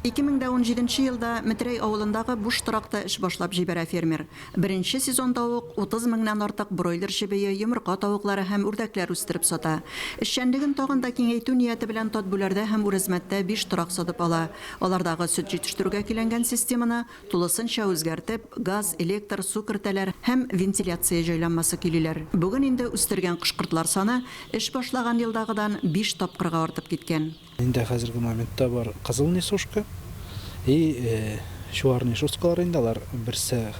2017 нче елда Метрәй авылындагы буш торакта эш башлап җибәрә фермер. Беренче сезонда ук 30 меңнән артык бройлер чебие, йомырка тавыклары һәм үрдәкләр үстереп сата. Эшчәнлеген тагын да киңәйтү нияте белән Татбүләрдә һәм Үрәзмәттә биш торак сатып ала. Алардагы сөт җитештерүгә көйләнгән системаны тулысынча үзгәртеп, газ, электр, су кертәләр һәм вентиляция җайланмасы көйлиләр. Бүген инде үстергән кош-кортлар саны эш башлаган елдагыдан биш тапкырга артып киткән. Инде хәзерге моментта бар кызыл несушка и чуар несушкалар инде, алар берсе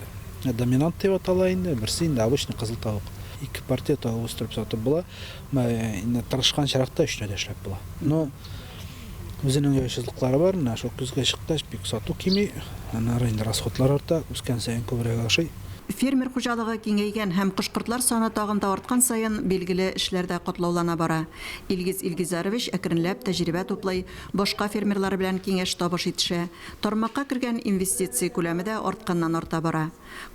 доминант дип атала инде, берсе инде обычный кызыл тавык. Ике партия тавык үстереп сатып була. Инде тырышкан чиракта өчне дә эшләп була. Но үзенең җайсызлыклары бар, менә шул көзгә чыккач бик сату кими, аннары инде расходлар арта, үскән саен күбрәк ашый. Фермер хуҗалыгы киңәйгән һәм кош-кортлар саны тагын да арткан саен, билгеле, эшләр дә катлаулана бара. Илгиз Илгизәрович әкренләп тәҗрибә туплый, башка фермерлар белән киңәш-табыш итешә. Тармакка кергән инвестиция күләме дә артканнан-арта бара.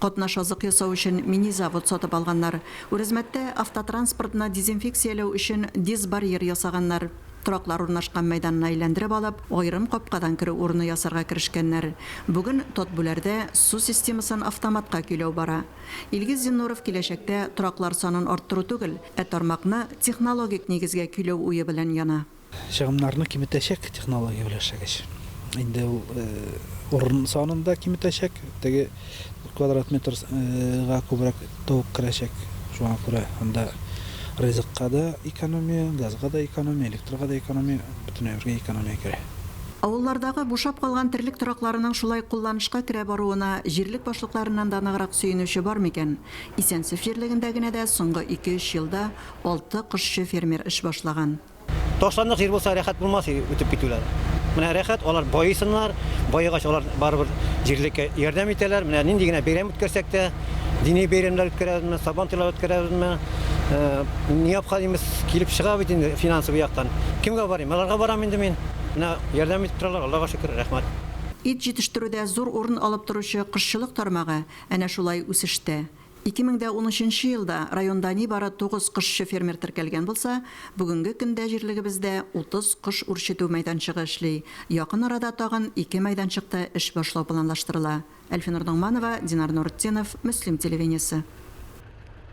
Катнаш азык ясау өчен мини-завод сатып алганнар. Үрәзмәттә автотранспортны дезинфекцияләү өчен дезбарьер ясаганнар. Тораклар урнашкан мәйданны әйләндереп алып, аерым капкадан керү урыны ясарга керешкәннәр. Бүген Татбүләрдә су системасын автоматка көйләү бара. Илгиз Зиннуров киләчәктә тораклар санын арттыру түгел, ә тармакны технологик нигезгә көйләү уе белән яна. Чыгымнарны киметәчәк технология белән эшләгәч. Инде ул урын санын да киметәчәк, теге квадрат метрга күбрәк тавык керәчәк. Шуңа күрә анда ризыкка да экономия, газга да экономия, электрга да экономия, бөтен әйбергә экономия керә. Авыллардагы бушап калган терлек торакларының шулай кулланышка керә баруына җирлек башлыкларыннан да ныграк сөенүче бар микән? Исәнсеф җирлегендә генә дә соңгы ике-өч елда алты кошчы фермер эш башлаган. Ташландык җир булса, рәхәт булмас иде үтеп китүләр. Менә рәхәт, алар байысыннар, баегач алар барыбер җирлеккә ярдәм итәләр. Менә нинди генә бәйрәм үткәрсәк тә, дини бәйрәмнәр үткәрәбезме, сабантуйлар үткәрәбезме, необходимость килеп чыга бит инде финансовый яктан. Кемгә барыйм? Аларга барам инде мин. Менә ярдәм итеп торалар, Аллага шөкер, рәхмәт. Ит җитештерүдә зур урын алып торучы кошчылык тармагы әнә шулай үсештә. 2013 нче елда районда нибары тугыз кошчы фермер теркәлгән булса, бүгенге көндә җирлегебездә 30 кош үрчетү мәйданчыгы эшли, якын арада тагын ике мәйданчыкта эш башлау планлаштырыла. Әлфинур Ногманова, Динар Нуртдинов, Мөслим телевидениесе.